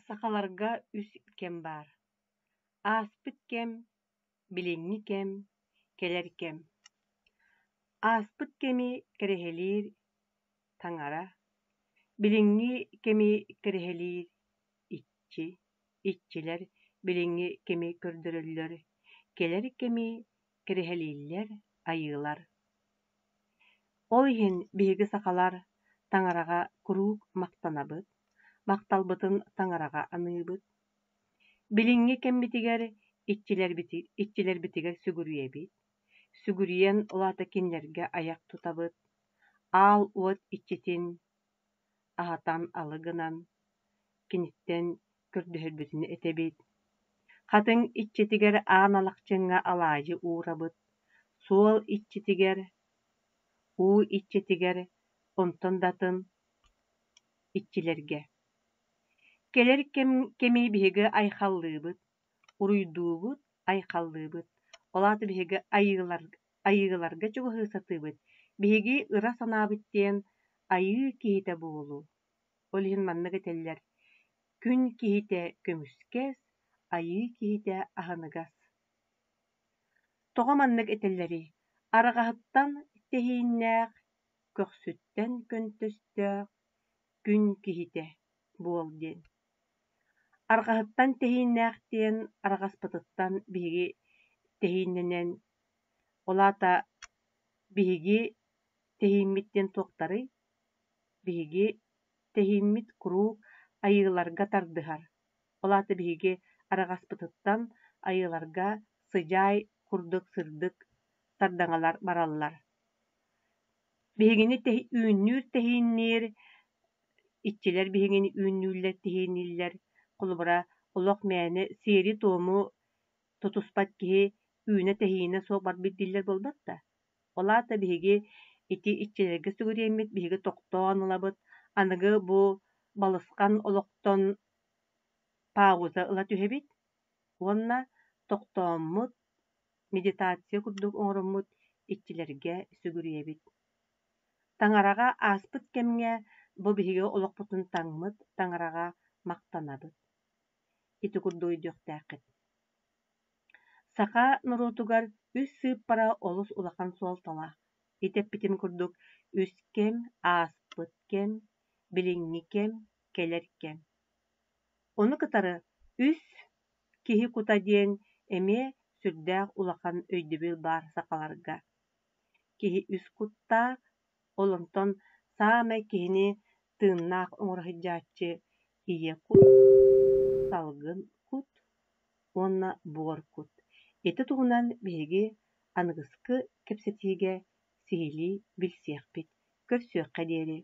Сахаларга үс кэм баар: ааспыт кэм, билиҥҥи кэм, кэлэр кэм. Ааспыт кэми кэрэһэлиир таҥара, билиҥҥи кэми кэрэһэлиир иччи, иччилэр билиҥҥи кэми көрдөрөллөр, кэлэр кэми кэрэһэлииллэр айыылар. Ол иһин биһиги сахалар таҥараҕа куруук махтанабыт, махталбытын таҥараҕа аныыбыт. Билиҥҥи кэммитигэр иччилэрбитигэр сүгүрүйэбит, сүгүрүйэн ол аата кинилэргэ айах тутабыт, аал уот иччитин аһатан алы гынан киниттэн көрдөһөрбүтүн этэбит. Хатыҥ иччитигэр Аан Алахчыҥҥа алаадьы уурабыт, суол иччитигэр, уу иччитигэр, онтон да атын иччилэргэ. Кэлэр кэми биһиги айхаллыыбыт, уруйдуубут, айхаллыыбыт. Ол аата биһиги айыыларга чугаһыы сатыыбыт. Биһиги ыра санаабыт диэн айыы киһитэ буолуу. Ол иһин маннык этэллэр: күн киһитэ көмүскэс, айыы киһитэ аһыныгас. Тоҕо маннык этэллэрий? Арҕаһыттан тэһииннээх, көхсүттэн көнтөстөөх күн киһитэ буол диэн. Арҕаһыттан тэһииннээх диэн арҕаспытыттан биһиги тэһииннэнэн, ол аата биһиги тэһииммит диэн туохтарый? Биһиги тэһииммит куруук айыыларга тардыһар. Ол аата биһиги арҕаспытыттан айыыларга сыдьаай курдук сырдык сардаҥалар бараллар. Биһигини үүннүүр тэһиинниир иччилэр биһигини үүннүүллэр тэһииннииллэр. Холобура, олох мээнэ сиэри-туому тутуспат киһи үүнэ-тэһиинэ суох барбыт дииллэр буолбат да? Ол аата биһиги ити иччилэргэ сүгүрүйэммит, биһиги тохтоон ылабыт, аныгы бу балысхан олохтон пауза ыла түһэбит уонна тохтооммут, медитация курдук оҥороммут иччилэргэ сүгүрүйэбит. Таҥараҕа ааспыт кэмҥэ бу биһиги олохпутун таҥмыт таҥараҕа махтанабыт. Ити курдук өйдүөхтээххит. Саха норуотугар үс сыыппара олус улахан суолталаах. Ити эппитим курдук үс кэм, ааспыт кэм, билиҥҥи кэм, кэлэр кэм. Ону кытары үс киһи кута диэн эмиэ сүрдээх улахан өйдөбүл баар сахаларга. Киһи үс куттаах, ол онтон саамай киһини тыыннаах оҥоро сылдьааччы ийэ кут, салгын кут уонна буор кут. Ити туһунан биһиги аныгыскы кэпсэтиигэ сиһилии билсиэхпит. Көрсүөххэ диэри.